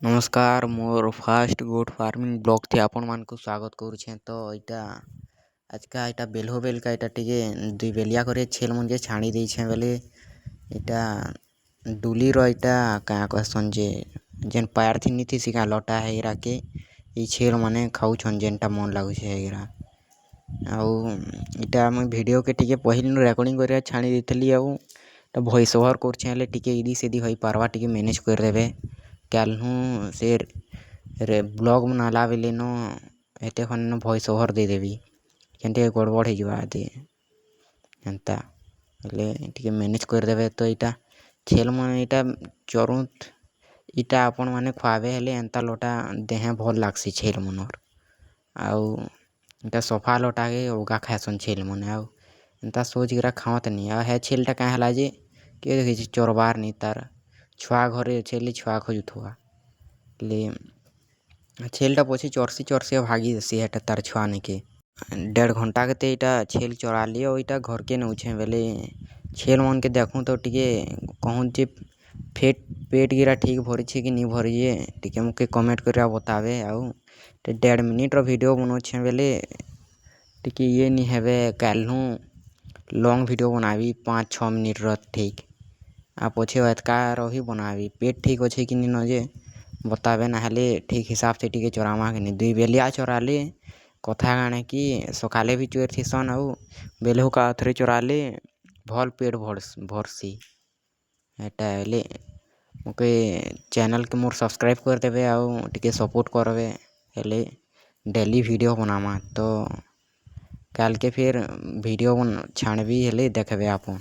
ନମସ୍କାର, ମୋର୍ ଫାର୍ଷ୍ଟ ଗୋଟ୍ ଫାର୍ମିଂ ବ୍ଲଗ୍ଥି ଆପଣମାନଙ୍କୁ ସ୍ୱାଗତ କରୁଛେଁ। ତ ଇଟା ଆଜକା ଇଟା ବେଲ୍ହୋ ବେଲ୍କା ଇଟା ଟିକେ ଦୁଇ ବେଲିଆ କରି ଛେଲ୍ ମନ୍କେ ଛାଡ଼ି ଦେଇଛେଁ ବେଲେ ଇଟା ଡୁଲିର ଇଟା କାଁ କହେସନ୍ ଯେ ଯେନ୍ ପାୟାର୍ ନି ଥିସି କାଁ ଲଟା ହେଇରାକେ ଇ ଛେଲ୍ ମାନେ ଖାଉଛନ୍ ଯେନ୍ଟା ମନ୍ ଲାଗୁଛେ ହେଇରା। ଆଉ ଇଟା ମୁଇଁ ଭିଡ଼ିଓକେ ଟିକେ ପହିଲିନୁ ରେକର୍ଡ଼ିଂ କରିବା ଛାଡ଼ି ଦେଇଥିଲି, ଆଉ ଭଏସ୍ ଓଭର୍ କରୁଛେଁ ହେଲେ ଟିକେ ଇଦି ସିଦି ହେଇପାର୍ବା, ଟିକେ ମ୍ୟାନେଜ୍ କରିଦେବେ। କାଲ୍ନୁ ସେ ବ୍ଲଗ୍ ବନାଲା ବେଲେନ ହେତେ ଖନ୍ ଭଏସ୍ ଓଭର୍ ଦେଇଦେବି, କେନ୍ ଟିକେ ଗଡ଼ବଡ଼ ହେଇଯିବା ଆଦି ହେନ୍ତା ହେଲେ ଟିକେ ମ୍ୟାନେଜ୍ କରିଦେବେ। ତ ଇଟା ଛେଲ୍ ମାନେ ଇଟା ଚରୁତ୍, ଇଟା ଆପଣମାନେ ଖୁଆବେ ହେଲେ ଏନ୍ତା ଲଟା ଦେହେଁ ଭଲ୍ ଲାଗ୍ସି ଛେଲ୍ ମନର୍। ଆଉ ଇଟା ସଫା ଲଟାକେ ଉଗା ଖାଏସନ୍ ଛେଲ୍ ମାନେ, ଆଉ ଏନ୍ତା ସୋଜ୍କିରା ଖାଅଁତନି। ଆଉ ହେ ଛେଲ୍ଟା କାଁ ହେଲା ଯେ କିଏ ଦେଖିଛି ଚରବାର୍ ନି, ତାର୍ ଛୁଆ ଘରେ ଅଛେ ହେଲେ ଛୁଆ ଖୋଜୁଥିବା ହେଲେ ଛେଲ୍ଟା ପଛେ ଚର୍ସି ଚର୍ସି ଭାଗି ଦେସି ହେଟା ତାର୍ ଛୁଆ ନିକେ। ଦେଢ଼ ଘଣ୍ଟା କେତେ ଇଟା ଛେଲ୍ ଚରାଲି, ଆଉ ଇଟା ଘର୍କେ ନଉଛେଁ ବେଲେ ଛେଲ୍ ମନ୍କେ ଦେଖୁଁ ତ ଟିକେ କହୁନ୍ ଯେ ଫେଟ୍ ପେଟ୍ ଗିରା ଠିକ୍ ଭରିଛେ କି ନି ଭରିଛେ, ଟିକେ ମକେ କମେଣ୍ଟ କରିବା ବତାବେ। ଆଉ ଦେଢ଼ ମିନିଟ୍ର ଭିଡ଼ିଓ ବନଉଛେଁ ବେଲେ ଟିକେ ଇଏ ନି ହେବେ, କାଲ୍ନୁ ଲଙ୍ଗ୍ ଭିଡ଼ିଓ ବନାବି 5-6 ମିନିଟ୍ର ଠିକ୍, ଆଉ ପଛେ ଏତ୍କାର ହିଁ ବନାବି। ପେଟ୍ ଠିକ୍ ଅଛେ କି ନିନ ଯେ ବତାବେ, ନାହେଲେ ଠିକ୍ ହିସାବ୍ ସେ ଟିକେ ଚରାମା କିନି। ଦୁଇ ବେଲିଆ ଚରାଲେ କଥା କାଣା କି ସକାଲେ ବି ଚରିଥିସନ୍, ଆଉ ବେଲହୁକା ଆଉଥରେ ଚରାଲେ ଭଲ୍ ପେଟ୍ ଭର୍ସି ହେଟା। ହେଲେ ମକେ ଚ୍ୟାନେଲ୍କେ ମୋର୍ ସବସ୍କ୍ରାଇବ୍ କରିଦେବେ ଆଉ ଟିକେ ସପୋର୍ଟ କର୍ବେ ହେଲେ ଡେଲି ଭିଡ଼ିଓ ବନାମା। ତ କାଲ୍କେ ଫେର୍ ଭିଡ଼ିଓ ଛାଣ୍ବି ହେଲେ ଦେଖ୍ବେ ଆପଣ୍।